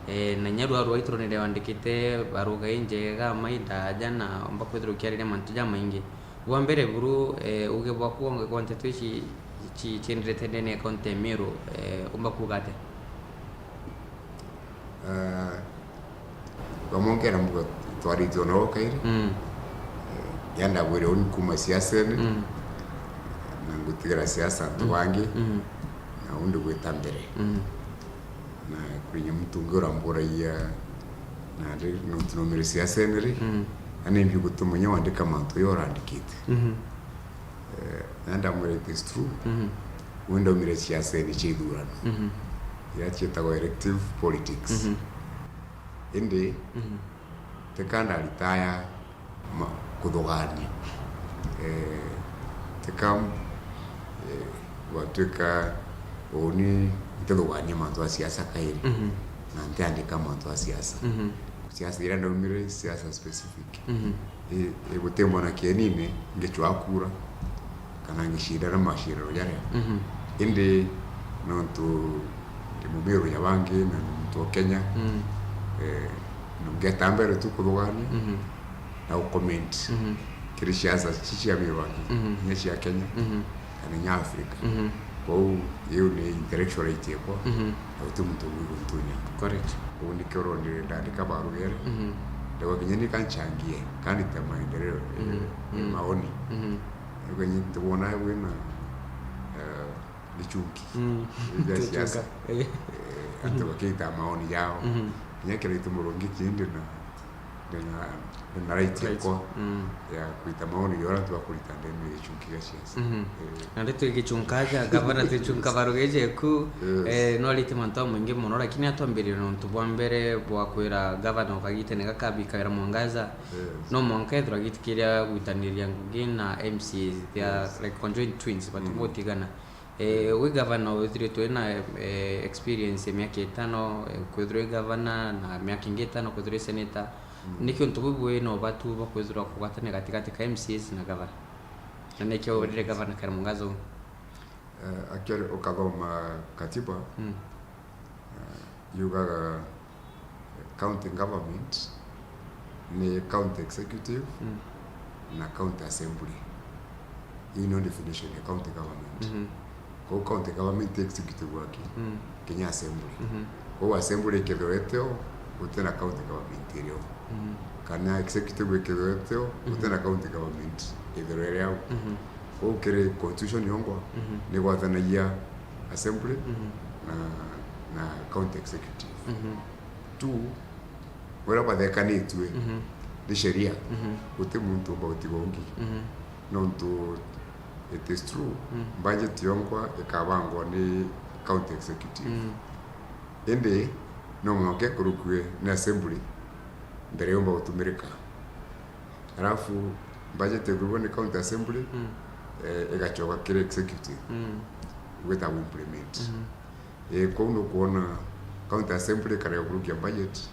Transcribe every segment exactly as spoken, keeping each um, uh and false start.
Eh, na inya rwarua ituronire wandikite baruga injega, maida aja, na umba kwithirwa ukiariria mantu jamaingi. Bwa mbere buru, eh, uge bwaku wonge kwa nteto ici ci-, cienderete ndene ya kaunti ya Meru, eh, umba kuuga atia? Ah, bamwe nkera mbuga twaritwe nao kairi. Mm. Eh, yandabwire uni kuma siasene, mm, na ngutigara siasa antu, mm, bangi, mm, na undi gwita mbere. Mm. Na kuri inya muntu ungi uramburagia, na ndi nontu naumire siasene ri, mm, na nimbi gutuma inya wandika mantu uria urandikite. Mhm. Eh, na ndamwira it is true. Mhm. Uuni ndaumire siasene cia ithurano. Mhm. Iria cietagwa elective politics. Mhm. Indi, mhm, tika ndaritaya ma-, kuthugania. Eh, tika, eh, gwatuika uuni ntithugania mantu ja siasa kairi. Mhm. Na ntiandika mantu ja siasa. Mhm. Siasa iria ndaumire, siasa specific. Mhm. I, i guti mbona kienine ngicwaa kura kana ngicindana macindano jaria. Mhm. Indi nontu ndi Mumiru ja bangi na ni muntu wa Kenya, mm, eh, ngeta mbere tu kuthugania, mhm, na gucomment, mhm, kiri siasa ci cia Miru bangi, mhm, inya cia Kenya, mhm, kana inya Africa. Mhm. Kwou iu ni intellectual right yakwa, mhm, na guti muntu ungi guntunya. Correct. Kwou nikio urondire ndandika baruga iria, mhm, ndauga kinya ni kanchangie, kandite maendeleo, mhm, eh, mhm, maoni. Mhm. Ndauga kinya ntibona wina, eh, gichunki, mm, iria cia siasa. Eh, antu, mhm, bakiita maoni yao. Mhm. Kinya kiraita murungi kindi na ndina, ndina right, right, yakwa, mm, ya kuita maoni ya uria antu bakurita ndene ya gichunki gia siasa. Mhm. Eh. Na ndi twi gichunka ja gavana, twi gichunka baruga ijeku, yes, eh, no arite mantu jamaingi mono, lakini atwambirie nontu bwa mbere bwa kwira gavana ukagitene gaka bi Kawira Mwangaza, yes, no mwanka ethirwa agitikiria gwitaniria ngugi na M C As, they are, yes, like conjoined twins, batu, mm, botigana. Eh, wi gavana withiritwe na, eh, experience ya miaka itano, eh, kwithirwa wi gavana na miaka ingi itano kwithirwa wi senator. Mm. Niki untu buu bwina ubatu bwa kwithirwa kugwatania gatigati ka M C As na gavana? Na niki urire gavana Kawira Mwangaza uu? Eh, actually, ukathoma katiba, mm, eh, yugaga county government ni county executive, mm, na county assembly. Ii nio definition ya county government. Mhm. Kwou county government ti executive waki, mm, kinya assembly. Mhm. Kwou assembly ikethirwa itio, guti na county government irio. Mhm. Kana executive ikethirwa itio, guti na, mhm, county government ithirwa iri au. Mhm. Kwou kiri constitution yongwa, mhm, ni gwathanagia assembly, mhm, na, na county executive. Mhm. Tu, uria bathekanitue, mhm, ni sheria, mhm, guti muntu umba gutiga ungi. Mhm. Nontu it is true, mm, budget yongwa ikabangwa ni county executive. Mm. Indi no mwanka ikurukue ni assembly mbere yumba gutumirika. Alafu budget ikurukua ni county assembly, mm, eh, igacoka kiri executive, mm, gwita implement. Mhm. Eh, kwou nukwona county assembly ikarega kurukia budget,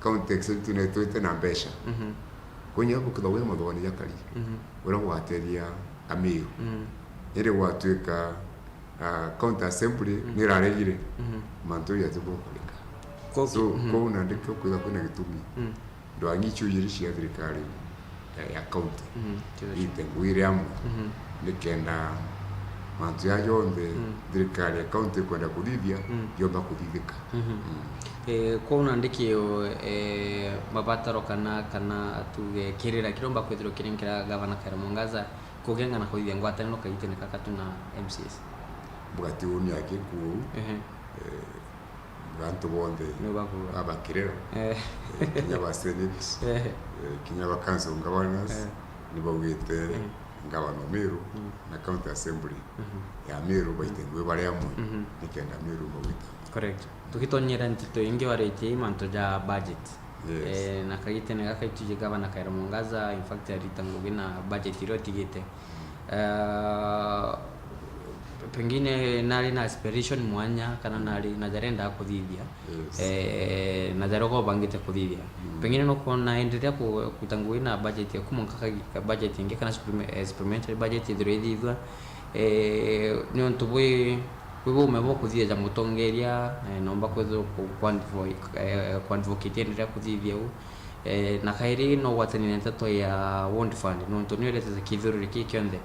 county executive naitwite na mbeca. Mhm. Kwou inya bukithagwa wi mathugani jakari, mhm, uria bwatethia Amiru. Mhm. Indi gwatuika, ah, county assembly, mhm, niraregire, mhm, mantu jau jatibukurika. Kwou, so, mhm, kwou nandi kio kwithagwa kwina gitumi. Mhm. Ndwang'i icio ijiri cia thirikari ya, ya county, mm, iite ngugi iri amwe, mhm, nikenda mantu jaa jonthe, mm, thirikari ya county ikwenda kuthithia, mm, yomba kuthithika. Mhm. Mm. Eh, kwou nandi kio, eh, mabataro kana, kana tuge kirira kiromba kwithirwa kiri nkira gavana Kawira Mwangaza kugenga na kuthithia ngwataniro kagitene gaka tu na M C As? Mbuga ti uni aki nkuo uu. Ehe. Eh, antu bonthe ni bakuuga, aba kirero, eh, eh, kinya ba senate, eh, eh, kinya ba council governors, eh, ni baugite, eh, ngavana o Meru, mm, na county assembly, mhm, ya Meru baite, mm, ngugi bari amwe, mhm, nikenda Meru bagwita. Correct. Tugitonyera ntito ingi waritie mantu ja budget. Yes. Eh, na kagitene gaka itwiji gavana Kawira Mwangaza, in fact, arita ngugi na budget iria utigite. Eh, pengine nari na aspiration mwanya, kana nari na jaria endaga kuthithia. Yes. Eh, na jaria uga ubangite kuthithia. Mm. Pengine nukwona endelea ku-, kuruta ngugi na budget yaku mwanka kagi-, budget ingi kana suppleme-, eh, supplementary budget ithirwe ithithua. Eh, niuntu bwi Kwi buume bwa kuthithia ja mutongeria, eh, noomba kwithirwa ku-, ku-, advo-, eh, ku-advocate enderea kuthithia u. Eh, na kairi no gwatanie na nteto ya World Fund, nontu niyo iretete kithururi kii kionthe.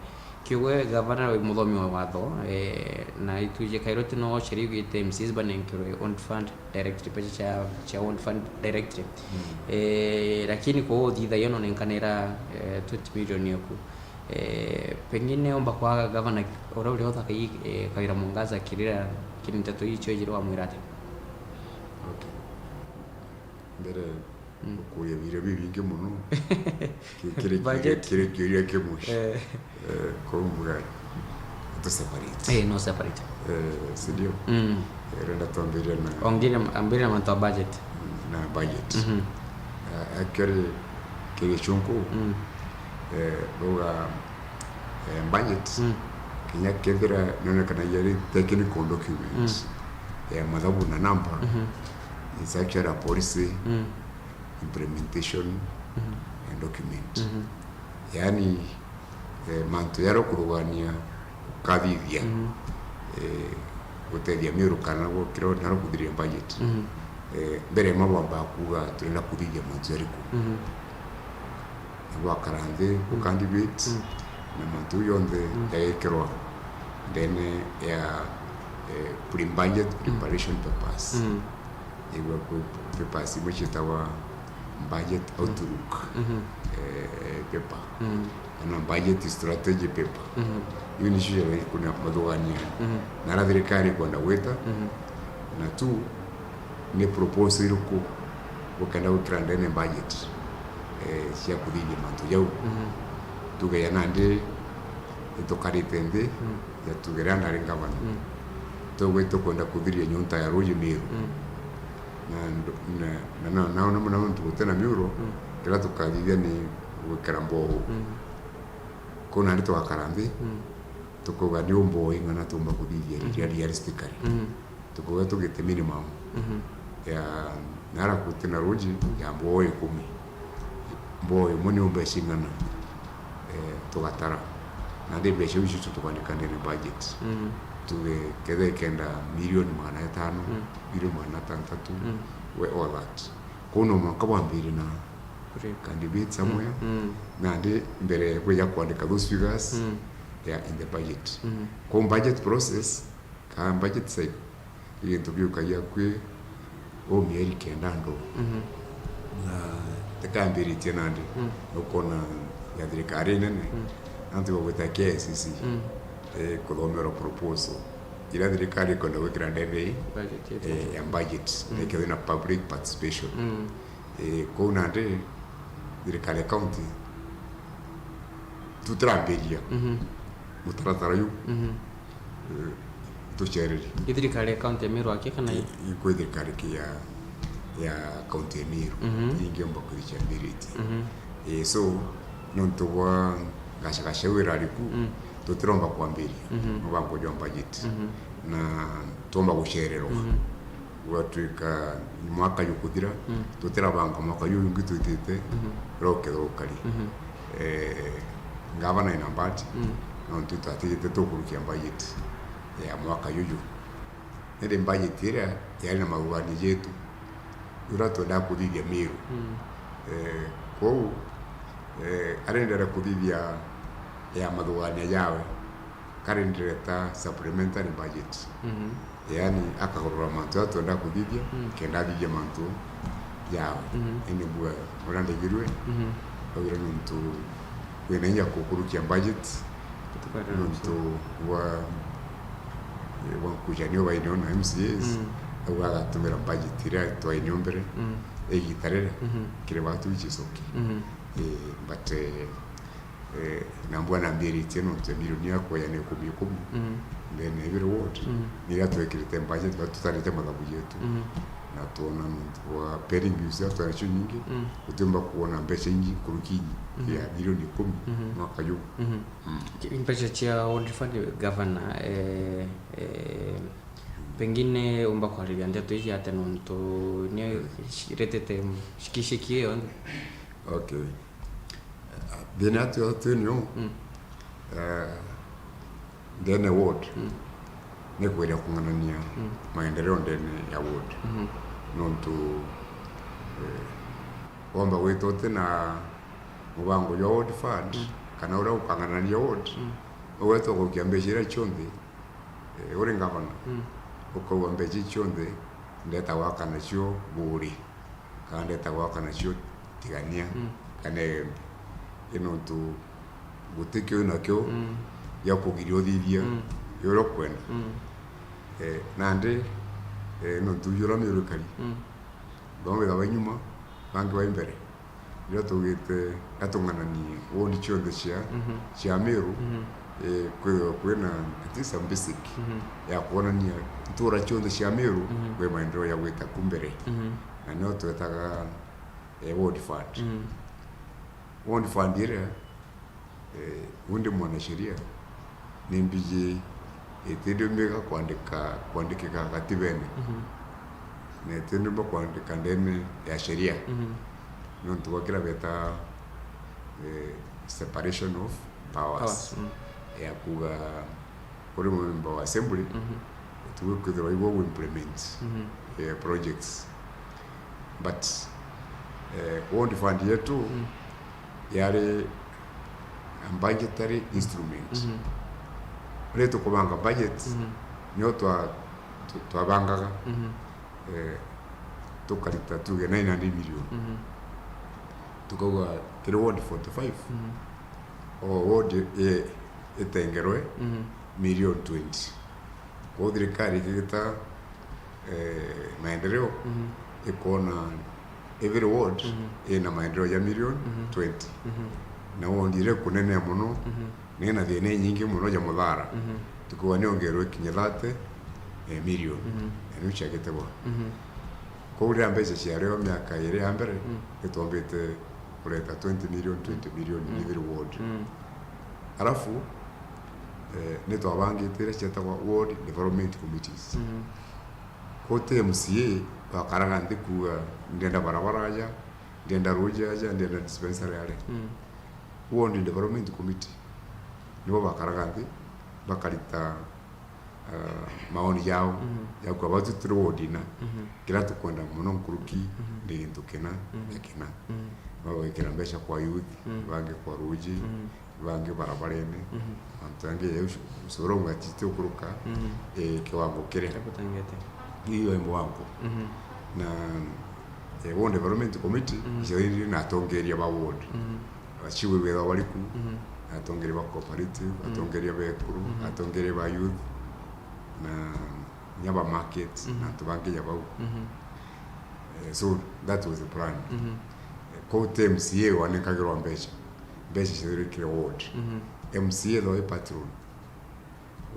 Kiugo gavana wi muthomi wa watho, eh, na itwiji kairi uti no sheria iugite M C As banenkerwe World Fund directly, mbeca cia, cia World Fund directly. Mm. Eh, lakini kuu uthithagia nonenkanira, eh, twenty million eku. Eh, pengine omba kwaga gavana uria uria uthaka ii, eh, Kawira Mwangaza kirira kiri nteto ii cio ijiri wamwira atia? Okay. Mbere, mm, ukuria biria bibingi muno. Ki-, kiri, kiri, budget, kiri kiuria kimwe. Eh. Eh, kou mbuga tu separate. Eh, no separate. Eh, si ndio? Mm. Eh, renda twambiria na ongire, ambire na mantu a budget. Na budget. Mhm. Eh, actually, kiri chunku, mm, eh, bauga, eh, budget, mm, kinya kethira nonekanagia ri technical document, mm, ya mathabu na namba, mhm, it's actually a policy, mm, implementation, mhm, and document. Mhm. Yaani, eh, mantu jaria ukurugania ukathithia, mhm, eh, gutethia Miru kana gukira nario kuthiria budget. Mhm. Eh, mbere ma bwamba kuuga turenda kuthithia mantu jariku. Mhm. Na gwakara nthi, mm, gukandibate, mm, na mantu jau jonthe, mm, jagekirwa ndene ya, eh, pre-budget, mm, preparation papers. Mm. Igwe kwi papers imwe cietagwa budget, mm, outlook, mhm, eh, paper, mm, kana budget strategy paper. Mhm. Iu nicio ciathagirwa kuna mathugania, mhm, na aria thirikari ikwenda gwita, mhm, na tu ni proposal iriku ukenda gwikira ndene budget, eh, cia kuthithia mantu jau. Mhm. Tuge ya nandi itukarite nthi, mm, ya tuge riria ndari ngavana, mm, tugwe tukwenda kuthiria nyunta ya ruuji Miru. Mm. Na ndo-, na, na, na, na, na, na nontu guti na miuro, mm, kiria tukathithia ni gwikira mboo. Mm. Kuu nandi tugakara nthi, mm, tukauga ni mboo ing'ana tuumba kuthithia, mm, ria realistically. Mm. Tukauga tugite minimum, mhm, ya nara kuti na ruuji ya mboo ikumi. Mboo imwe ni mbeca ing'ana? Eh, tugatara. Nandi mbeca iu icio tukandika ndene budget. Mm. Tuge kethira ikenda milioni magana atano, mm, milioni magana atantatu, mm, we all that. Kou no mwanka bwambire na, kuri, candidate somewhere. Mm, mm. Nandi mbere bwija kwandika those figures, mm, ya in the budget. Mm. Kou budget process, ka budget cycle, ni gintu giukagia kwi o mieri kenda ndo. Mhm. Na tikambiritie nandi, mm, ukona ya thirikari nene, mm, antu bagwita K I C C, mm, eh, kuthomerwa proposal. Ira thirikari ikwenda gwikira ndene ii, budget yetu, eh, ya budget, mm, na ikethira na public participation. Mm. Eh, kou nandi thirikari ya county tutirambiria, mhm, mutaratara juu. Mhm. Eh, tucereri. I thirikari ya county ya Meru aki kana i? I, i kwi thirikari ki ya, ya county ya Meru. Mhm. Ingiomba kwithia ciambiritie. Mhm. Eh, so, nontu bwa gacagaca iu irari ku, mm, tutiromba kwambiria, mhm, mubango jwa budget. Mhm. Na twomba gucererwa. Mhm. Gwatwika mwaka jukuthira, mm, tutirabanga mwaka juju jungi twitite, mhm, uria ukethirwa ukari. Mhm. Eh, ngavana ina mbati, mm, nontu twatigite tukurukia budget ya mwaka juju. Indi budget iria yari na mathugania jetu, uria twendaga kuthithia Meru. Mm. Eh, kwou, eh, arendere kuthithia ya mathugania jawe, karendere ta supplementary budget. Mhm. Yaani, akagurura mantu jaria twenda kuthithia, mm, kenda athithie mantu jawe. Mhm. Indi mbua uria ndegirwe, mhm, augire nontu kwina inya kukurukia budget, nontu bwa, bwa nkucanio bainio na M C As, mm, au agatumira budget iria twainio mbere, mm, igita riri, mhm, kiri batu ichicoki. Mhm. Eh, but, eh, eh, na mbua nambiritie nontu ya milioni yakwa ya ikumi ikumi, mm, then every ward, mm, niria twekirite budget, but tutarite mathabu jetu. Mm. Na twona nontu bwa pending bills iria twari nacio nyingi, mm, tutiumba kuona mbeca ingi nkuruki, mhm, ya milioni ikumi, mhm, mwaka juu. Mhm. Mm. Ki-, mbeca cia World Fund, Governor, eh, eh, pengine umba kwariria ndeto iji atia nontu ni, mm, ciretete shikishiki iyo yonthe? Okay. Eh, thina tu, tu ni u, mm, eh, ndene ward, mm, ni kwiria kung'anania Mm. maendeleo ndene ya ward. Mhm. Nontu, eh, womba gwita uti na mubango jwa ward fund, Mm. kana uria ukang'anania ward, Mm. ugweta ugukia mbeca iria cionthe, eh, uri ngavana, Mm. ukauga mbeca icio cionthe ndeta gwaka nacio buuri, kana ndeta gwaka nacio Tigania, Mm. kana Embu. I nontu guti kio nakio Mm. gia kugiria uthithia Mm. uria ukwenda. Mm. Eh, nandi, eh, nontu uju uria Meru ikari. Mm. Bamwe withawa inyuma, bangi bai mbere. Riria tugite atung'anani ward cionthe cia, Mhm. cia Meru, Mhm. eh, kwithirwa kwina at least some basic Mhm. ya kwonania ntura cionthe cia Meru Mhm. kwi maendeleo ya gwita ku mbere. Mhm. Na nio twetaga, eh, ward fund. Mhm. Ward fund iria, eh, u ndi mwanasheria, ni mbiji itiumbiga kwandika, kwandikika gatibene. Mhm. Na itiumba kwandika ndene ya sheria. Mhm. Nontu gwa kira beta, eh, separation of powers. Powers, mm. Ya kuga kuri member wa assembly, Mhm. utiwe kwithirwa igwe gu implement, Mhm. eh, projects. But, eh, ward fund yetu Mm. yari a budgetary instrument. Mhm. Riria tukubanga budget, Mhm. nio twa-, tu-, twabangaga, Mhm. eh, tukarita tuge nine hundred million. Mhm. Tukauga kiri ward forty-five, Mhm. o ward i-, itengerwe Mhm. million twenty. Kwou thirikari ikigita, eh, maendeleo, Mhm. ikona every ward Mhm. ina maendeleo ya million Mhm. twenty. Mhm. Na ward iria ikunenea mono, Mhm. na ina thina inyingi mono ja muthara, Mhm. tukuga ni ongerwe kinya thirty, eh, million. Mhm. Na niu ciagite gwa. Mhm. Kwou riria mbeca ciario miaka iri ya mbere, Mm. nitwombite kureta twenty million, twenty million Mm. in every ward. Mm. Alafu, eh, nitwabangite iria cietagwa ward development committees. Mm. Kwou ti M C A wakaraga nthi kuuga, "Ndienda barabara aja, ndienda ruuji aja, ndienda dispensary aria." Mm. Ward development committee nibo bakaraga nthi, bakarita ah, maoni jao, Mhm. ya kuuga, "Batu turi ward ina, Mhm. kiria tukwenda mono nkuruki Mhm. ni gintu kina Mhm. na kina." Mhm. Bagwikira mbeca kwa youth, Mhm. bangi kwa ruuji, Mhm. bangi barabarene, Mhm. antu angi ya ucu-, ucuru ungatiti ukuruka, Mhm. eh, kiwango kiria. Kiria gutangite. Iyo imbo wangu. Mhm. Na, eh, ward development committee, Mhm. cio iri na atongeria ba ward. Mhm. Achiwe wira wariku, Mhm. atongeria ba cooperative, Mhm. atongeria ba ekuru, Mhm. atongeria ba youth, na nya ba market, Mhm. na antu bangi ja bau. Mhm. Eh, so that was the plan. Mhm. Eh, kwou ti M C A wanengagirwa mbeca. Mbeca ciathirikire ward. Mhm. M C A though i patron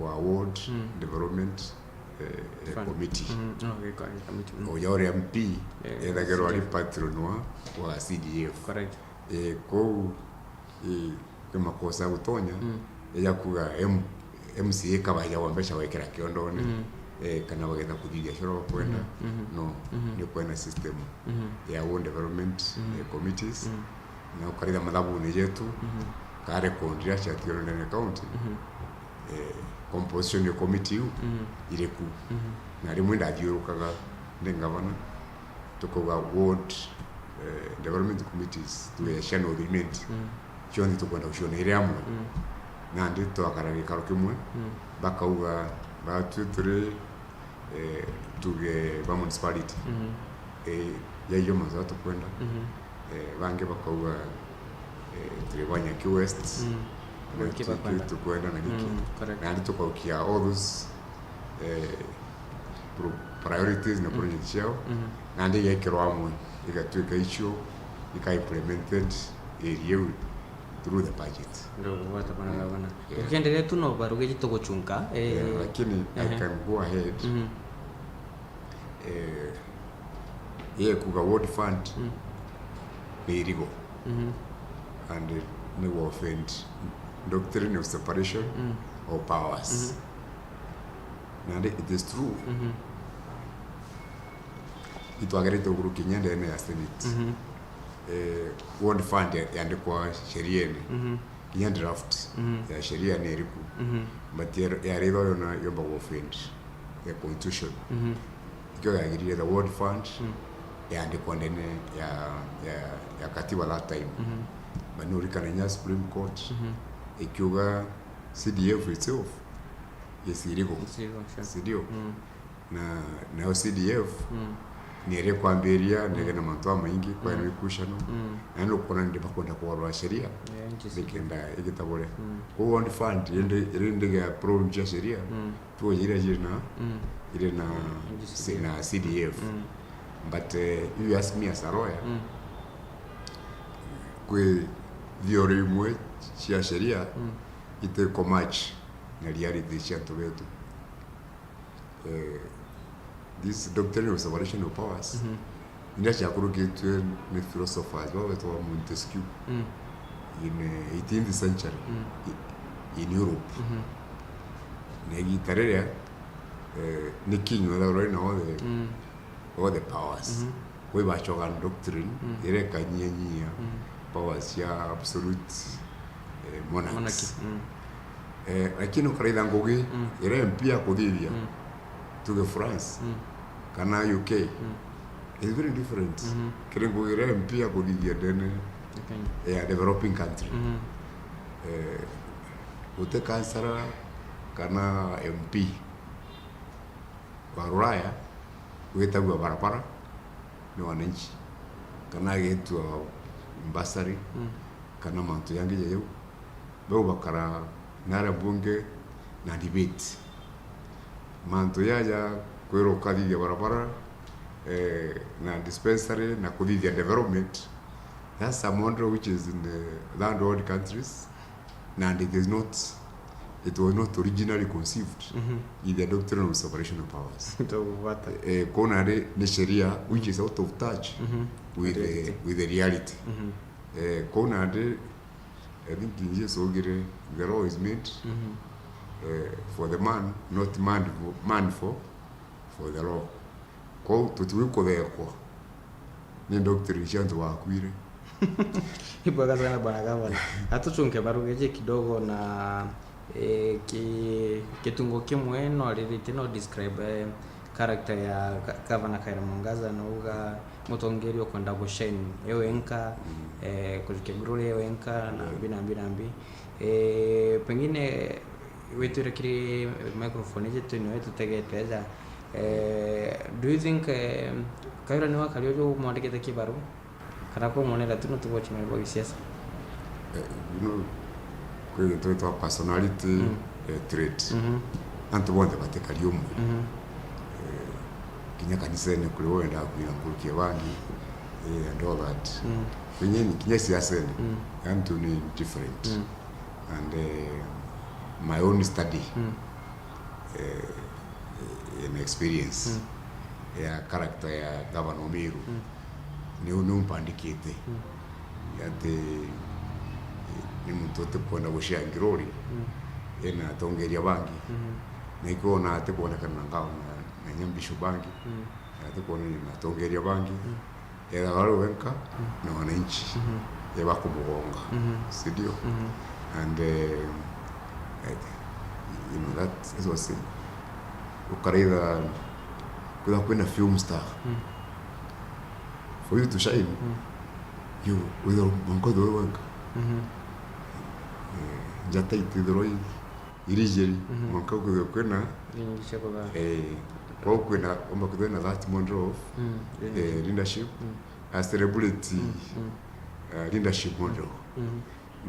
wa ward Mm. development, eh, eh, Fund. Committee. Mm, oh, okay, co-, committee, mm. Uja uri M P, Eh, ethagirwa ari C D F. Patron wa, wa C D F. Correct. Eh, kwou, eh, kwi makosa ya gutonya, Mm. ya kuga M-, M C A kabaija wa mbeca gwikira kiondone, Mm. eh, kana bagetha kuthithia cio bakwenda. Mhm, mhm. No, Mhm. ni kwena system Mhm. ya ward development, Mm. eh, committees, Mm. na ukaritha mathabuni jetu, Mhm. ka record iria ciatigirwe ndene ya county, Mhm. eh, composition ya committee iu Mhm. iriku. Mhm. Na rimwe ndathiurukaga ndi ngavana, tukauga ward, eh, development committees, tuge Cia North Imenti, Mm. cionthe tukwenda guciona iri amwe. Mm. Nandi twakara gikaro kimwe, Mm. bakauga, batwi turi, eh, tuge ba municipality. Mhm. Eh, ya iyo mantu tukwenda. Mhm. Eh, bangi bakauga, eh, turi ba Nyaki West. Mm. Na Giki tiki bakwenda. Tukwenda na giki. Mm, correct. Nandi tukaukia all those, eh, pro-, priorities na Mm. projects ciao. Mhm. Nandi igekirwa amwe, igatuika icio, ika implemented area iu through the budget. Ndugwata bana Mm. gavana. Yeah. Tukiendelea tu no barugeji tuguchunka, eh, Eh, lakini I ehe. Can go ahead. Mhm. Eh, ye kuga ward fund Mm. ni irigo. Mhm. And ni wa offend doctrine of separation Mm. of powers. Mhm. Na ndi, it is true. Mhm. Itwagerete uguru kinya ndene ya Senate. Mhm. Eh, ward fund ya-, yandikwa sheriene. Mhm. Kinya draft Mhm. ya sheria ni iriku. Mhm. But ya, ya ritho yona yomba ku offend the constitution. Mhm. Ikio yagirire the World Fund Mm. yandikwa ndene ya, ya, ya katiba that time. Mhm. But ni urikana inya Supreme Court Mhm. ikiuga C D F itself is illegal. It's illegal, sure. Si ndio? Mm. Na, nayo C D F Mm. ni iri kwambiria nege na mantu amaingi kwa Mm. mikushano. Mm. Na ni ukwona ndi bakwenda kugarura sheria Yeah, nchi zingine. Nikenda igitabure. Mm. Kwa World Fund iri, iri ndege ya province ya sheria. Mm. Tuoje iria iri na, Mm. iri na, Nchi si-, zingine. na C D F. Mm. But, eh, if you ask me as a lawyer, Mm. kwi theory imwe cia sheria Mm. itiko match na reality cia antu betu. Eh, this doctrine of separation of powers, Mhm. iria ciakurukitue ni philosophers baba betagwa Montesquieu Mm. in, eh, eighteenth century Mm. i-, in Europe. Mhm. Na igita riria, eh, ni king wethagirwa ina all the, Mm. all the powers. Mhm. Kwi bacoga doctrine Mm. iria ikanyianyia Mm. powers cia absolute, eh, monarchs. Monarchy. Mm. Eh, lakini ukaraitha ngugi Mm. iria M P akuthithia, Mm. tuge France, Mm. kana U K, Mm. is very different Mhm. kiri ngugi iria M P akuthithia ndene Okay. ya developing country. Mhm. Eh, guti kansara kana M P wa Ruraya gwitagua barabara ni wananchi, kana agetwa bursary, Mm. kana mantu jangi ja jau, bau bakara naria bunge na debate. Mantu jaja kwirwa ukathithia barabara, eh, na dispensary na kuthithia development, that's a model which is in the third world countries, and it is not, it was not originally conceived Mhm. in the doctrine of separation of powers. Tugwata. Eh, kona ri ni sheria which is out of touch Mhm. with the, Reality. with the reality. Mhm. Eh, kona ri, I think Jesu augire, "The law is made, Mhm. eh, for the man, not man for, man for, for the law." Kwou tutiwi kuthekwa ni doctrine cia antu bakuire. Ibwega sana bwana gavana. Atuchunke barugeje kidogo na, eh, ki-, kitungo kimwe no ririte no describe, eh, character ya ga-, gavana Kawira Mwangaza, nauga mutongeria ukwenda gushine e wenka, Mm. eh, kujukia glory e wenka na Yeah. mbi na mbi na mbi. Eh, pengine witwire kiri microphone iji tu niwe tutegete aja. Eh, do you think, eh, Kawira niwe akari uju umwandikite kibaru? Kana kumwonera tu no tu watchman bwa gisiasa? Eh, you know, kwi gintu gitwa personality, Mm. eh, trait. Mhm. Antu bonthe batikari umwe. Mhm. Eh, kinya kanisene kuri wendaa kwina nkuruki ya bangi, eh, and all that. Mm. Kinya, kinya siasene, Mm. antu ni different. Mm. And, eh, my own study, Mm. eh, an experience Mm. ya character ya Governor Miru, Mm. niu, niu mpandikite. Mm. Ati, eh, ni muntu utikwenda gushare glory Mm. ena atongeria bangi. Mm. Na ikwona atikwonekana na ngao na, na nyambisho bangi. Mm. Na atikwonania na atongeria bangi. Mm. Ethagwa ari wenka Mm. na wananchi Mhm. e bakumugonga, Mhm. si ndio? Mhm. And, eh, eh, you know, that is what I say. Ukaraitha kwitha kwina film star. Mm. For you to shine, Mm. you witha mwanka withirwe wenka. Mhm. Eh, njata itithirwa i irijeri, Mhm. mwanka kwithirwe kwina Nyingi cia kuthaa. Eh, kwou kwina, umba kwithirwa na that model of, Mm, eh, leadership. Leadership. Mm. A celebrity, Mm, mm. eh, leadership model. Mm.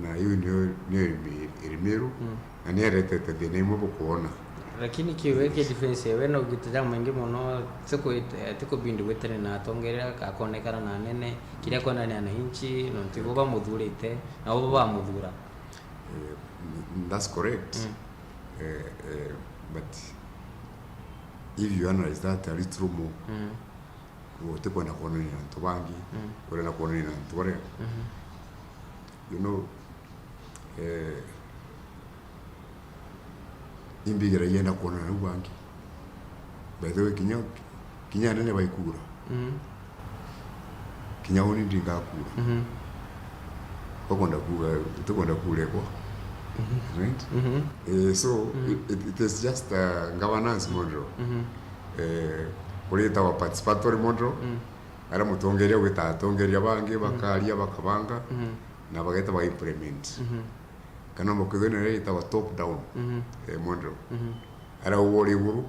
Na iu niyo, niyo iri, iri Miru, Mm. na niyo iretete thina imwe bukwona. Lakini kiwe ki defense ewe na ugite ja maingi mono, tiku-, eh, tikubindi gwitene na atongeria, akonekana na anene, kiria kwendania na inchi, nontu ibo bamuthurite, na bo bamuthura. Eh, that's correct. Mm. Eh, eh, but if you analyze that a little more, Mm. utikwenda kwonania na antu bangi, Mm. urenda kwonania na antu baria, Mhm. you know, eh, imbigira ienda kwonana na bangi. By the way, kinya, kinya anene baikura. Mm. Kinya uni ndingakura. Mhm. Ukwenda kuga, utikwenda kurekwa. Right? Mhm. Eh, so, Mm. it, it, it is just a governance model. Mhm. Eh, kuria itagwa participatory model, Mm. aria mutongeria gwita atongeria bangi, Mm. bakaria, bakabanga, Mm. na bageta ba implement. Mhm. Kana mukithwe na iria itagwa top down, Mhm. eh, model. Mhm. Aria ugwe uri iguru,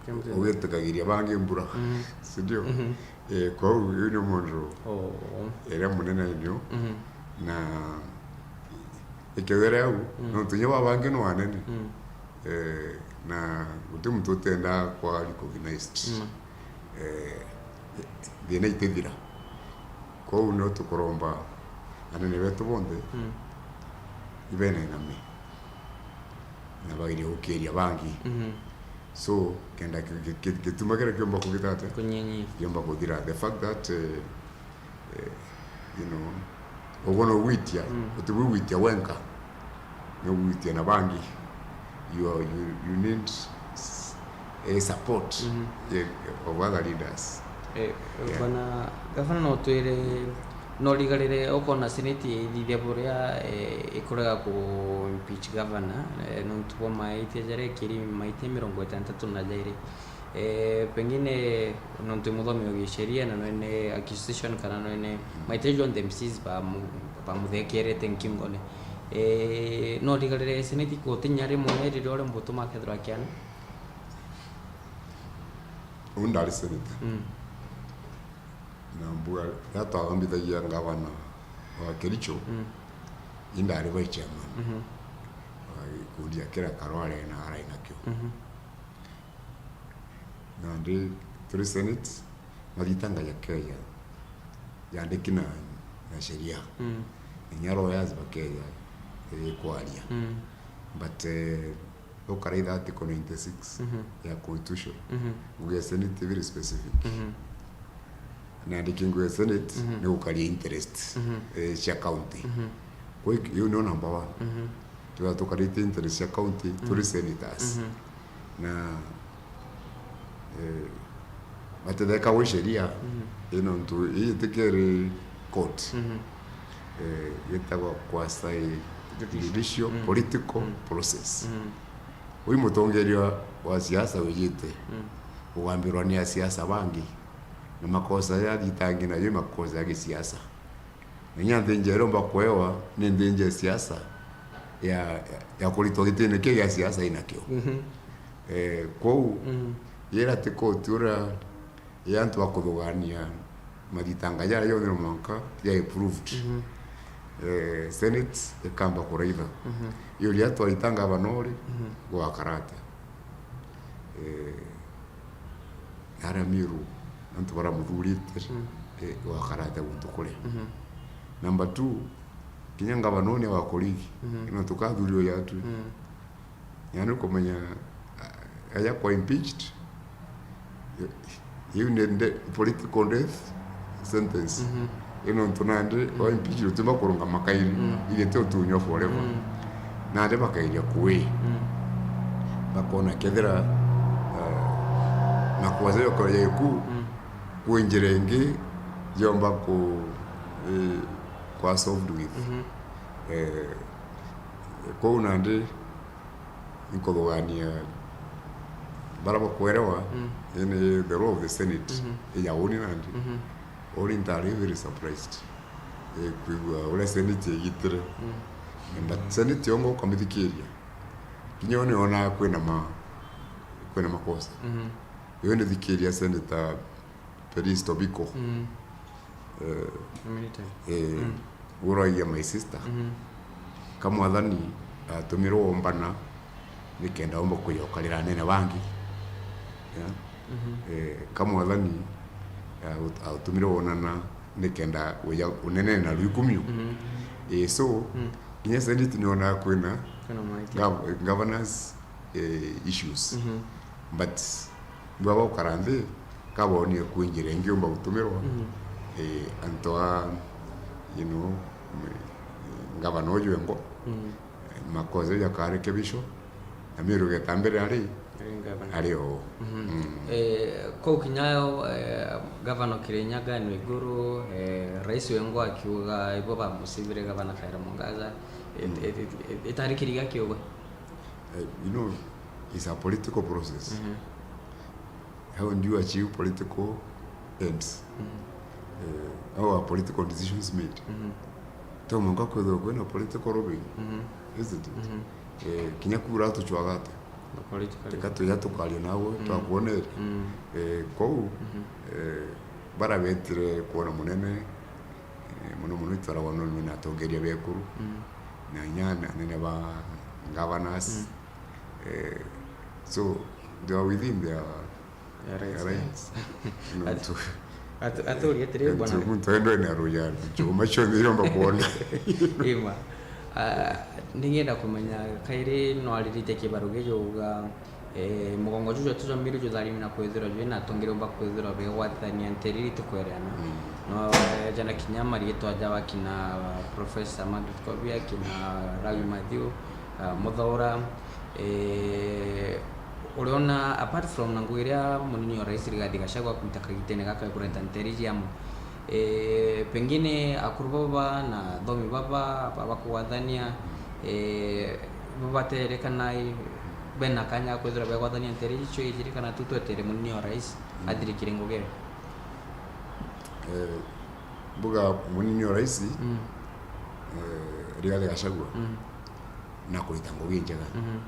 Kila mtu ugitikagiria bangi mbura. Mhm. Si ndio? Mhm. Eh, kwou, iu ni model Oh. iria munene nio. Mhm. Na ikethira au, Mm. nontu inya babangi no anene. Mm. Eh, na guti muntu utenda kwa recognized. Mm. Eh, thina itithira. Kwou no tukuromba anene betu bonthe Mm. ibenename na bagerie gukiria bangi. Mhm. So, kenda ki-, ki-, ki-, gituma kiria kiumba kugita atia? Kunyinyia. Kiumba kuthira. The fact that, eh, eh, you know, ugwe no gwitia, Mm. uti bwi gwitia wenka. No gwitia na bangi. You are, you, you need s-, eh, support, Mhm. eh, of other leaders. Eh, Yeah. Bwana Gavana, no twire, no rigarire ukona Senate ithithia buria, eh, ikurega ku impeach Gavana, eh, nontu bwa maitia jaria ikiri maitia mirongo itantatu na jairi. Eh, pengine nontu muthomi wa gisheria na nwene accusation kana nwene Mm. maitia jonthe M Cs ba mu-, bamuthekerete nkingone. Eh, no rigarire Senate gutinya rimwe riria uria mbutuma akethirwa akiana? Uu ndari senator. Mm. Na mbuga, riria twathambithagia ngavana wa Kericho, Mm. indari vice chairman Mhm. wa gikundi kia Kira Karware na arai nakio. Mhm. Nandi turi senate, mathitanga jakeja, jandiki na, na sheria. Mm. Inya lawyers bakeja, eh, kwaria. Mm. But, eh, ukaraitha article ninety-six Mhm. ya constitution. Mhm. Ngugi ya senate very specific. Mhm. Nandi kingu ya senate Mhm. ni gukaria interest, Mhm. eh, cia county. Mhm. Kwa hiyo, hiyo ndio number one. Mhm. Tuga tukarite interest cia county, Mhm. turi senators. Mhm. Na, eh, batetheka gwi sheria, Mhm. ino ntu ii itikiri court. Mhm. Eh, gitagwa quasi Judicial. Judicial Mhm. political Mhm. process. Mhm. Ui mutongeria wa siasa wijite Mhm. kugambirwa ni asiasa bangi, na makosa ya thitangi nayo i makosa ya gisiasa. Na inya nthinja iria umba kwewa ni nthinja ya siasa ya, ya, ya kuritwa gitine kiu gia siasa inakio. Mhm. Eh, kwou, Mhm. yira ti koti uria ya antu a kuthugania mathitanga jaria jonthe no mwanka ya approved. Mhm. Eh, Senate ikamba kuraitha. Mhm. Iyo ria twaitanga banori Mhm. gwakara atia? Eh, aria Miru, antu bara muthurite, Mm. eh, gwakara atia guntu kuria? Mhm. Number two, kinya ngavana uu ni wa kurigi, Mhm. na tukathurirwe jatwi. Mm. Yani ukumenya, ah, aja kwa impeached, iu ni de-, political death sentence. Mhm. Ino ntu nandi, Mm. wa impeached utima kurungama kairi, Mm. ithe ti utunywa forever. Mm. Nandi bakairia kui. Mm. Bakona kethira, eh, makosa yokora yaiku, Mm. kwi njira ingi yomba ku, eh, kwa solved with. Mhm. Eh, kwou nandi, inkuthugania bara bakwerewa, Mm. ini the role of the Senate, Mhm. ija uni nandi. Mhm. Uni ntari very surprised, eh, kwigua uria Senate igitire. Mm. But Senate yongo ukamithikiria, kinya uni onaga kwina ma-, kwina makosa. Mhm. Yo ndithikiria Senator Felix Tobiko. Mm. Eh, Military. Eh, Mm. uraiya my sister. Mhm. Ka Mwathani atumirwe ombana nikenda omba kujokarira anene bangi. Yeah? Mhm. Eh, ka Mwathani, eh, ut-, atumirwe wonana nikenda uja unene na rwikumio. Mhm. Eh, so, Mm. kinya Senate nionaga kwina Kwina maitia. gov-, governance, eh, issues. Mhm. But baba ukara nthi, kabonie kwi njira ingi umba gutumirwa, Mhm. eh, antu a, you know, m-, ngavana uju engo, Mhm. eh, makosa jakarekebishwa, na Miru igeta mbere ari, ari o. Mhm. Mm. Eh, kou kinya yo, eh, gavana Kirinyaga ni iguru, eh, rais wengwa akiuga ibo bamucibire gavana Kawira Mwangaza, it-, Mm. it-, it-, it-, itari kiriga kiuga. Eh, you know, it's a political process. Mhm. How do you achieve political ends? Mhm. Eh, how are political decisions made? Mhm. To mwanka kwithirwa kwina political lobbying, Mhm. isn't it? Mhm. Eh, kinya kura tuchwaga atia? Politically. Tika tuja tukaria nawe, Mm. twakwonere. Mm. Eh, kou, Mhm. eh, bara betire kwona munene, eh, muno muno itwaragwa no na atongeria bekuru, Mm. na inya na anene ba governors. Mm. Eh, so, they are within their Ya rights. Ya rights. Nontu Atu-, aturi atiri, nontu bwana. Muntu endo ena ruya, chuma cionthe iromba kwona. Ima. Ah, ningenda kumenya, kairi no aririte kibaru giji uga, eh, mugongo juju tujo miru jutharimi na kwithirwa jwina atongeria umba kwithirwa begwatithania ntiri iri tukwereana. Mm. No, eh, jana kinya mariitwa ja bakina Professor Margaret Kobia, kina Rawi Mathiu, ah, Muthaura, Eh, uriona, apart from na ngugi iria munini wa rais Rigathi Gachagua akwita kagitene gaka kureta nteri cia amwe, eh, pengine akuru baba na athomi baba, baba kugwathania, eh, babaterekana, eh, bena kanya ga kwithirwa begwathania nteri icio ijiri, kana tu twetere munini wa rais Mm. athirikire ngugi iyo? Eh, mbuga munini wa rais, Mm. eh, Rigathi Gachagua, Mm. na kurita ngugi njega. Mhm.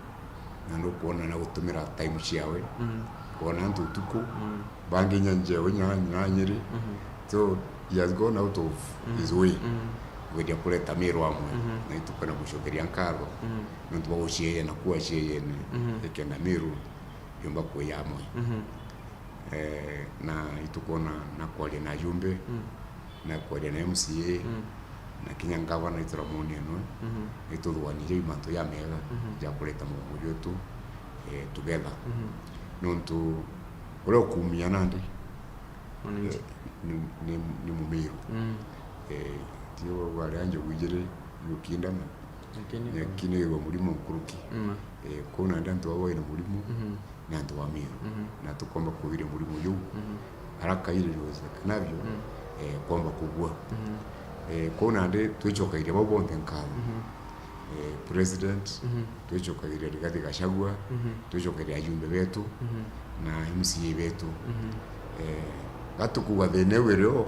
Na nukwona na gutumira time ciawe. Mm. Kwona antu utuku, Mm. bangi inya njeu, inya, inya Nyeri. Mhm. So, he has gone out of Mm. his way Mm. kugeria kureta Meru amwe. Mhm. Na itukwenda gucokeria nkatho. Mm. Nontu bwa gucieyena kuu acieyene, Mhm. ikenda Meru yumba kuya amwe. Mhm. Eh, na itukwona na kwaria na ajumbe, Mm. na kwaria na M C A, Mm. na kinya ngavana ituramuonia nwe, Mhm. nituthugania jau mantu jamega Mhm. ja kureta mugongo jwetu, eh, together. Mhm. Nontu uria ukumia nandi, Mwananchi. eh, ni, ni, ni Mumiru. Mm. Eh, ti uria uga aria njogu ijiri igukindana, Lakini nyaki ni igwa murimo nkuruki. Mm. Eh, kwou nandi antu baba baina murimo, Mhm. ni antu ba Meru. Mhm. Na tukomba kugiria murimo juu Mhm. haraka ile iwezekanavyo, Mm. eh, kwomba kugua. Mhm. Eh, kwou nandi twicokairia bau bonthe nkatho. Mhm. Eh, president, Mhm. twicokairia Rigathi Gachagua, Mhm. twicokairia ajumbe betu Mhm. na M C A betu. Mhm. Eh, gatukuga thina iu irio,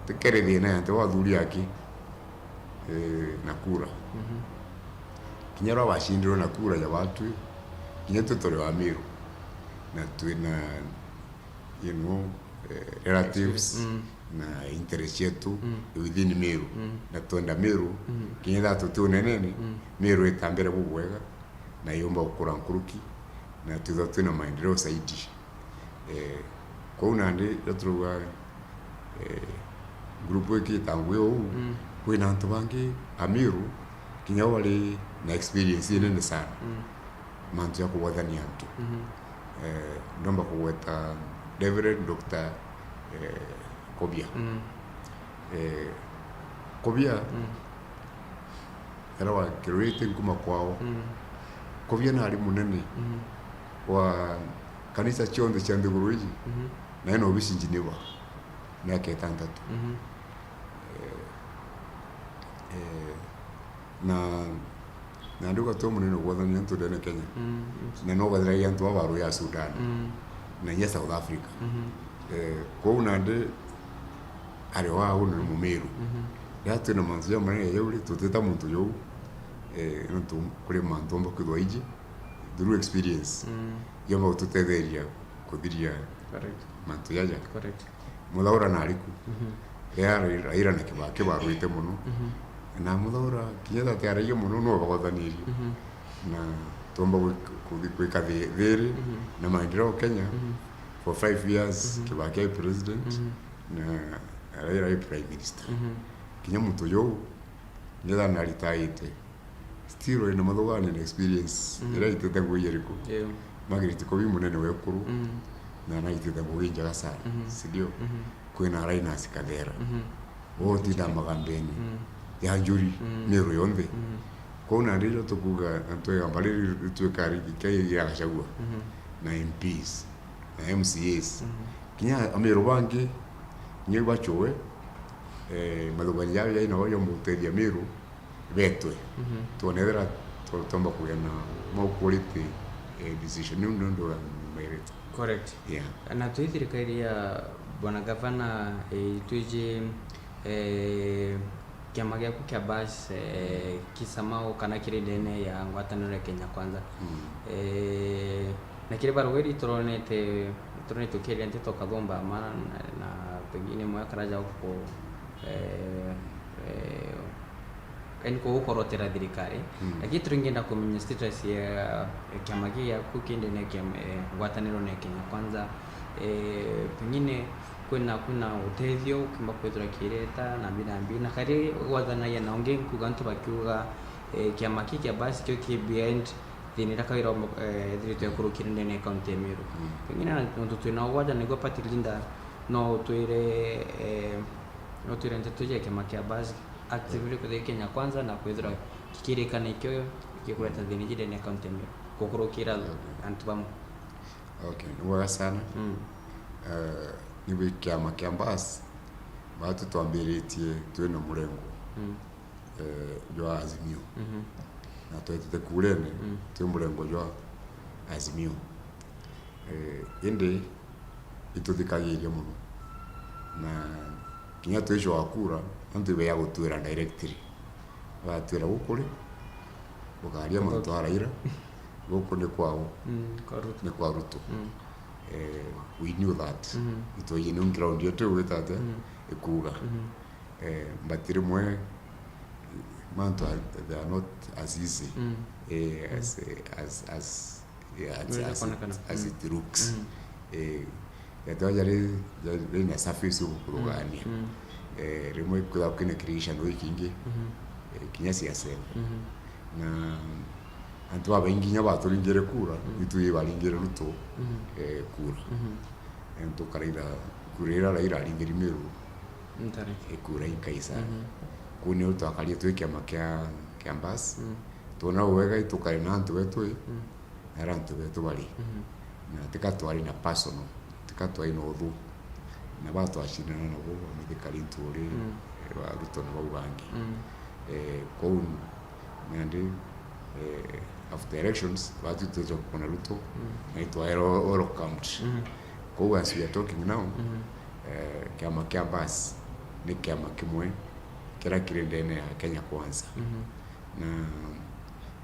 tikeri thina ya antu ba athuri aki. Eh, na kura. Mhm. Kinya uria wacindirwe na kura ya watu, kinya twi turi wa Meru, na twina, you know, eh, relatives Mm. na interest yetu Mm. within Meru, Mm. na twenda Meru, Mm. kinya ethira tuti unenene, Mm. Meru itambire bubwega, na yumba gukura nkuruki, na twithwa twina maendeleo zaidi. Eh, kwou nandi riria turauga, eh, group ikita ngugi uu, Mm. kwina antu bangi Amiru, kinya o bari na experience inene sana, Mm. mantu ja kugwathania antu. Mhm. Eh, ndomba kugweta Reverend Doctor, eh, Kobia. Mm. Eh, Kobia, Mm. era wakirwite nkuma kwao. Mm. Kobia nari munene Mm. wa kanisa cionthe cia nthiguru iji, Mhm. na ena obisi Geneva miaka itantatu. Mhm. Eh, eh, na, na ndiuga ti o munene ugwathania antu ndene Kenya. Mm, yes. Na no gwathiragia antu baba ruu ya Sudan. Mm. Na inya South Africa. Mhm. Eh, kwou nandi ari o au na ni Mumiru. Mhm. Riria twina mantu jamanene jau ri, tutita muntu jau, eh, nontu kuri mantu omba kwithwa iji, through experience, Mm. yomba gututetheria kuthiria Correct. mantu jaja. Correct. Muthaura nari ku. Mhm. Riria Raila na Kibaki barwite mono. Mhm. Na Muthaura, kinya tati aragia mono, no bagwathanirie. Mhm. Na twomba gwi-, kuthi-, gwika thi-, thiri Mhm. na maendeleo Kenya. Mhm. For five years, Mhm. Kibaki ai president, Mhm. na Raila ai prime minister. Mhm. Kinya muntu yu, ngetha naritaite, still ina mathugani na experience Mhm. iria itite ngugi iriku. Yeah. Margaret Kobi munene wekuru, Mhm. na naitite ngugi njega sana, Mhm. si ndio? Mhm. Kwina Linus Kathera. Mhm. Wotinda magambeni Mhm. ya njuri, Mhm. Meru yonthe. Mhm. Kwou nandi irio tukuuga antu igamba riri rituika rikikia ria Gachagua Mhm. na M Ps na M C As. Mhm. Kinya Amiru bangi, kinya ibachoe, eh, mathugania jao jai nabo ja gutethia Amiru betwe. Mhm. Twone ethira tu-, twamba kugia na more quality, eh, decision niu niundu wa mairite. Correct. Yeah. Na twi thirikari ya Bwana Gavana, eh, itwiji, eh, kiama giaku kia Bas, eh, kisama u kana kiri ndene ya ngwataniro ya Kenya Kwanza. Mm. Eh, na kiri barugeri turonete, turonete ukiaria nteto ukathomba ma na, na pengine mwe akaraja uku, eh, eh, yani kugukorotera thirikari. Mm. Lakini turingenda kumenya status ya, ya kiama giki giaku kindi na kiama, eh, ngwataniro na Kenya Kwanza. Eh, pengine kwina, kwina utethio ukimba kwithira kireta na mbi na mbi. Na kari gwathanagia na ungi nkuga antu bakiuga, eh, kiama giki kia Bas kio ki behind thina iria kawira, eh, ethiritwe ekurukire ndene ya kaunti ya Meru. Mm. Pengine na nontu twina ugwanja niguo party leader no utwire, eh, no utwire nteto cia kiama kia Bas actively kuthia Kenya Kwanza na kwithirwa kikirikana ikio gikureta thina iji ndene ya kaunti ya Meru gukurukira antu bamwe. Okay, ni bwega sana. Mm. Eh, ni bwi kiama kia Bas, batu twambiritie twina murengo, Mm. eh, jwa Azimio. Mhm. Na twetite kurene, Mm. twi murengo jwa Azimio. Eh, indi ituthikagiria muno. Na kinya twicoa kura, antu ibeya gutwira directly. Batwira, "Guku ri, bukaria mantu a Raila, guku ni kwao, Mm, kwa Ruto. ni kwa Ruto." Mm. Eh, we knew that. Mm. Itwiji ni ground yetu igwita atia, Mm. ikuuga. Mm. Eh, but rimwe, mantu are, they are not as easy, Mm. eh, Mm. as, eh, as, as, eh, as, Unaweza as kuonekana. it, as Mm. it looks. Mm. Eh, yatwa jari, jari na surface ugukurugania. Mm. Mm. Eh, rimwe kwithagwa kwina creation o ikingi, Mhm. eh, kinya siasene. Mhm. Na antu babaingi kinya baturingire kura, Mm. itu ibaringire Ruto, Mhm. eh, kura. Mhm. Eh, tukaraira kura ira Raila aringiri Meru, Ntare. ikura inkaisa. Mhm. Kuu niu twakaria twi kiama kia, kia Bas. Mm. Twona wega itukare na antu betu i, Mm. na aria antu betu bari. Mhm. Na tika twari na personal, tika twari na uthu. Na ba twacindana nabo, bamithikari Nturi, Mm. eh, ba Ruto na bau bangi. Mm. Eh, kwou nandi, eh, after elections, batwitite kwona Ruto, Mm. na itwaerwo welcomed. Mhm. Kwou as we are talking now, Mhm. eh, kiama kia Bas ni kiama kimwe kiria kiri ndene ya Kenya Kwanza. Mhm. Na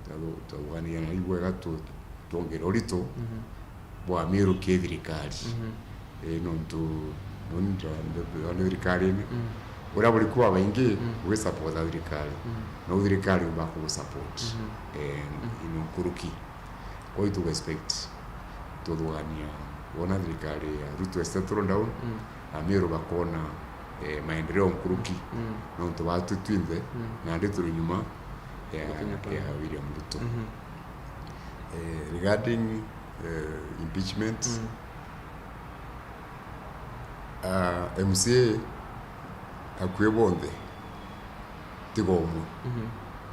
twa-, twathugania na ibwega tu-, twongere urito Mhm. bwa Meru ki thirikari. Mhm. Eh, nontu nontu nda-, nda-, nda-, thirikarine. Mm. Uria buri kuba baingi Mm. ugisupport thirikari. Mm. No thirikari umba kugusupport. Mhm. Eh, Mm. ino nkuruki. Kwou itu expect tuthugania wona thirikari ya Ruto is settled down, Mm. Amiru bakona, eh, maendeleo nkuruki, Mm. nontu batu twinthe, Mm. nandi turi nyuma ya, Kenya Power. ya William Ruto. Mhm. Eh, regarding, eh, impeachment, Mm. ah, M C A akui bonthe, tiga umwe. Mhm.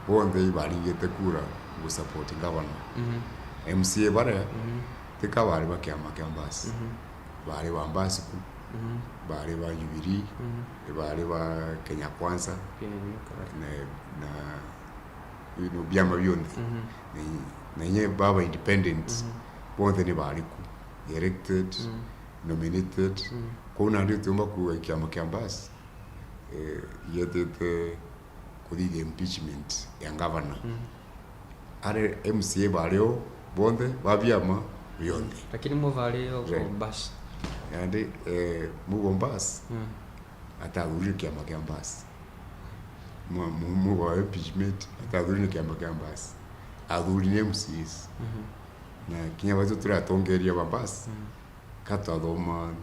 Bonthe ibaringite kura gu support governor. Mhm. M C A baria, Mhm. tika bari ba kiama kia Bas. Mhm. Bari ba Bas ku, Mhm. bari ba Jubilee, Mhm. bari ba Kenya Kwanza, Kenya Kwanza. na, na, you know, biama bionthe. Mhm. Na, na inye baba independent, Mhm. bonthe ni bari ku, elected, Mhm. nominated. Mhm. Kwou nandi utiumba kuuga kiama kia Bas, eh, gietite kuthithia impeachment ya governor. Mm. Ari M C A bari o bonthe ba biama bionthe. Lakini mwe bari o Right. Bas. Nandi, eh, Mugo Bas Mm. atathurire kiama kia Bas. Mu-, mu-, Mugo wa impeachment atathurire kiama kia Bas. Athuri ni M C As. Mhm. Na kinya baitu turi atongeria ba Bas. Mm. Ka twathoma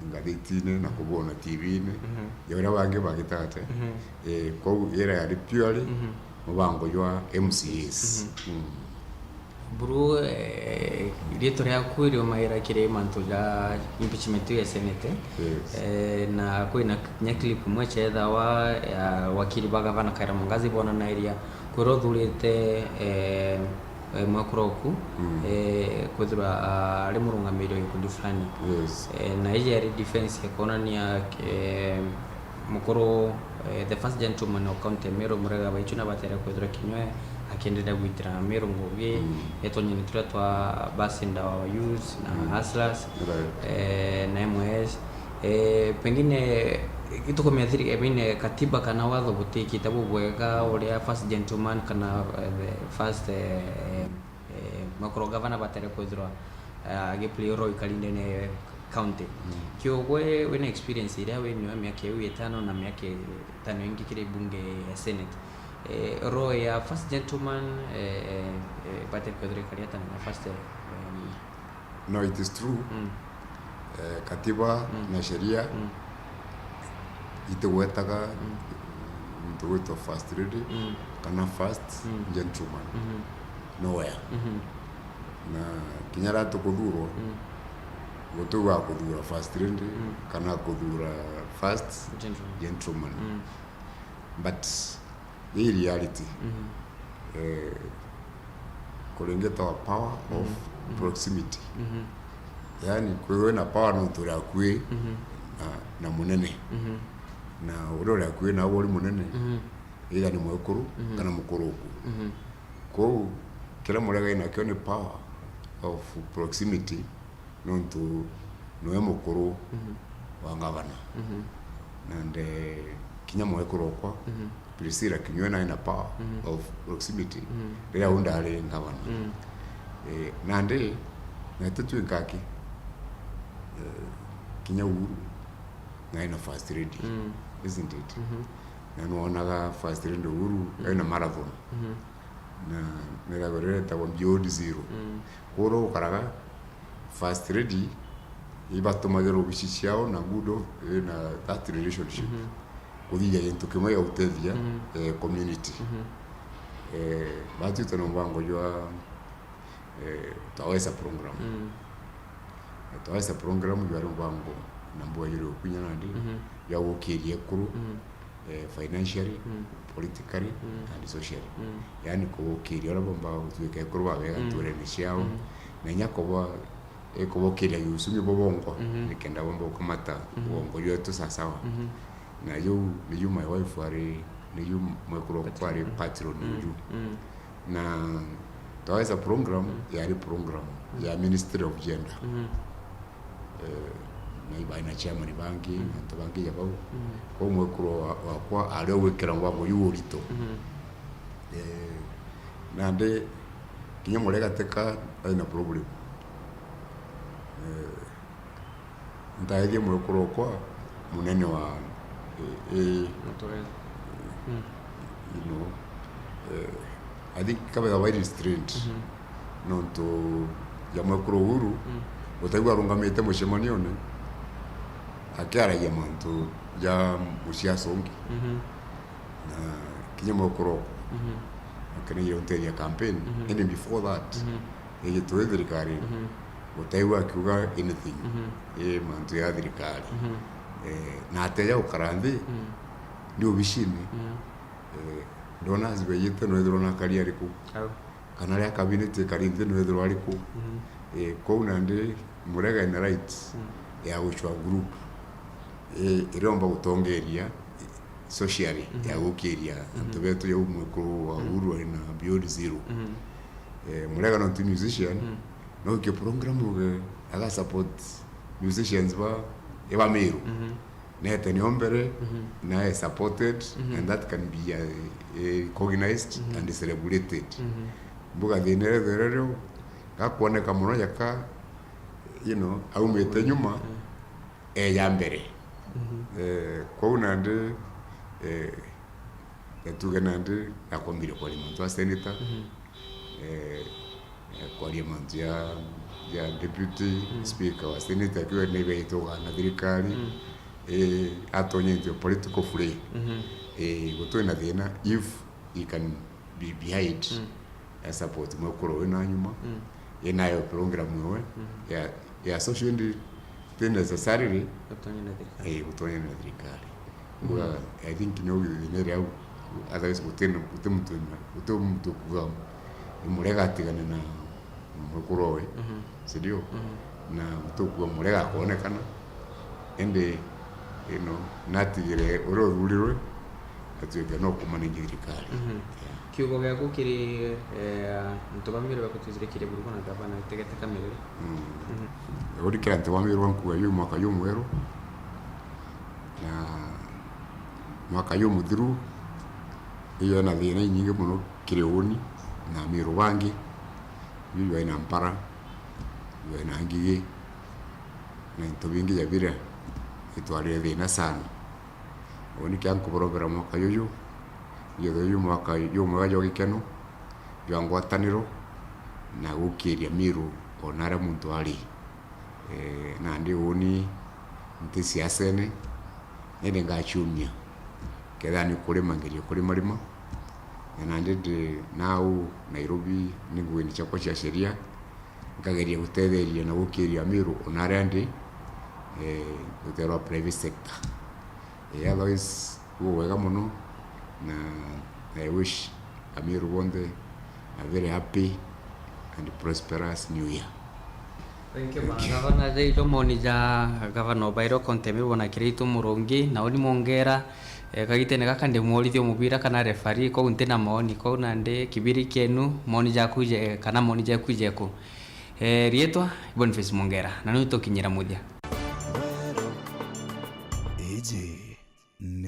ngathitine na kubona T V-ine, Mhm. ya uria bangi bagita atia. Mhm. Eh, kwou ira yari purely Mhm. mubango jwa M C As. Mhm. Mm. Buru, eh, riitwa riaku riumaira kiri mantu ja impeachment ya Senate. Yes. Eh, na kwina kinya clip imwe cethawa ya wakiri ba gavana Kawira Mwangaza bonanairia kwira uthurite, eh, eh, mwekuru oku, mm, eh, kwithirwa, ah, ari murungamiri wa gikundi fulani. Yes. Eh, na iji yari defense ya kwonania, eh, mukuru, eh, the first gentleman of County ya Meru, Murega Baichuna, batere kwithirwa kinywe akienderea gwitira Meru ngugi, mm, etonye ni turia twa basi nda wa youth na, mm, hustlers, right, eh, na M Y S. Eh, pengine itukumenya thiri, I mean, eh, katiba kana watho butikite bubwega uria first gentleman kana, eh, the first, eh, eh, makoro gavana batere kwithirwa, eh, agiplay role ikari ndene county. Mm. Kiugwe wina experience iria winayo miaka iu itano na miaka itano ingi kiri bunge ya Senate. Eh, role ya first gentleman, eh, eh, eh, batere kwithirwa ikari ata na first, eh, em, No, it is true. Mm. Eh, katiba, mm, na sheria, mm, itigwetaga, mm, muntu gwitwa first lady, mm, kana first, mm, gentleman. Mm-hmm. Nowhere. Mm-hmm. Na kinya riria tukuthurwa, mm, guti wa kuthura first lady, mm, kana kuthura first gentleman. Gentleman. Mm. But Ii reality. Mhm. Eh, kuringita wa power of, mhm, mhm, proximity. Mhm. Yaani, kwithirwa wina power nontu uri akui, mhm, na, na munene. Mhm. Na uria uri akui nawe uri munene, mhm, either ni mwekuru, mhm, kana mukuru uku. Mhm. Kwou, kiria Murega inakio ni power of proximity, nontu niwe mukuru, mhm, wa ngavana. Mhm. Na nde kinya mwekuru okwa, mhm, Priscilla Kinyua nae na power, mhm, of proximity, mhm, riria u ndari ngavana. Mhm. Eh, nandi, nete twi nkaki, eh, kinya Uhuru, nae na first lady, mhm, isn't it? Mhm. Na nwonaga first lady Uhuru, mhm, ena marathon. Mhm. Na niragwa riria ritagwa Beyond Zero. Mm. Kuu gukaraga, First Lady ibatumagira obici ciao na good of, eh, na that relationship. Mhm. Kuthithia gintu kimwe gia gutethia, mhm, eh, community. Mhm. Eh, batwite na mubango jwa, eh, Twaweza program. Mm. Eh, Twaweza program jwari mubango na mbuga juri ukunya nandi, mhm, jwa gukiria ekuru, mhm, eh, financially, mm, politically, mm, and socially. Mm. Yaani kubukiria uria bomba gutuika ekuru babega, mm, nturene ciao, mm, na inya kuba, eh, kubukiria giuchumi bwa bongwa, mhm, nikenda bomba gukamata, mhm, bongwa jwetu sasawa. Mhm. Na yu, ni yu my wife ari, ni yu mwekuru okwa ari, patron, mm, uju. Mm. Na Twaweza program, mm, yari program, mm, ya Ministry of Gender. Mm. Eh, na ibae na chairman bangi, mm, na antu bangi ja bau. Mm. Kwou mwekuru wa-, wakwa ari o gwikira ngwango yu urito. Mm. Eh, nandi kinya Murega teka ari na problem. Eh, ntaithie mwekuru okwa munene wa, eh, eh, Matwele. Mm. You know, eh, I think kabega very restrained. Mhm. Nontu ja mwekuru Uhuru, mm, utaigua arungamite mucemanione akiaragia mantu ja musiasa ungi. Mhm. Na kinya mwekuru okwa, mhm, akeneire unteria campaign, mhm, indi before that, mhm, iji turi thirikari, mhm, utaigua akiuga anything, mhm, i mantu ya thirikari. Mhm. Eh, na ateja gukara nthi, mm, ndi obicini, mm, eh, ndona azibeite no ethirwa nakari ariku. Au. Kana aria cabinet ikari nthi no ethirwa ariku. Mhm. Eh, kwou nandi Murega ena right, mm, ya gucwa group, eh, iriomba gutongeria socially, mhm, ya gukiria, mhm, antu betu jau mwekuru wa, mm, Uhuru ari na Beyond Zero. Mhm. Eh, Murega nontu musician, mm, no gike program ruge aga support musicians ba, iba Meru. Mhm. Nete nio mbere, mhm, nae supported, mhm, and that can be, uh, uh, recognized, mhm, and celebrated. Mhm. Mbuga thina ethire rio gakwoneka muno jaka, you know, aumite nyuma, mhm, eja mbere. Mhm. Eh, kwou nandi, eh, na tuge nandi nakombire kwaria mantu a senator, mhm, eh, eh, kwaria mantu ja, ja deputy, mm, speaker wa senate akiuga ni baitugana thirikari, mm, eh, atonye into a political fray. Mhm. Eh, gutwi na thina if he can be behind, mm, ya support mwekuru uyu na nyuma, mm, inayo program iwe, mm, ya, ya social ndi ti necessarily, gutonya na thirikari. Eh, gutonya na thirikari. Ngwa, mm, I think no thina iria au, otherwise guti, guti muntu, guti muntu kuga imurega atigane na mwekuru uyu, mhm, si ndio? Mhm. Na guti kuga murega akonekana, indi, you know, natigire uria uthurirwe atuike no kumanage thirikari. Mhm. Yeah. Kiugo giaku kiri, eh, antu ba Meru bakutwicirikirie buru na gavana utegete Kamerere? Mm. Mhm. Gurikira antu ba Meru nkuga yu mwaka jumweru, na mwaka jumuthiru, iyo na thina inyingi muno kiri uni na Meru bangi, yu jwai na mpara, jwai na ngigi, na into bingi ja biria itwarire thina sana. Uni kia nkuborobera mwaka juju, jethwe ju mwaka jumwega jwa gikeno, jwa ngwataniro, na gukiria Meru ona aria muntu ari. Eh, nandi uni nti siasene, indi ngaciumia. Kethira ni kurima, ngerie kurima rima. Na nandi ndi nau Nairobi, ni nguini ciakwa cia sheria, nkageria gutetheria na gukiria Meru ona aria ndi, eh, rutere rwa private sector. Eh, otherwise, bubwega muno, na I wish Ameru bonthe a very happy and prosperous new year. Thank you, thank you. Gavana, jaijo moni ja gavana obaire okontemir bona kiritu murungi, na uni mongera, eh, kagitene gaka ndi mworithia omubira kana referee, kou nti na moni, kou nandi kibiri kienu, moni jaku je, kana moni jaku jeku. Eh, rietwa Boniface Mongera, na niu tukinyira muthia. Iji ni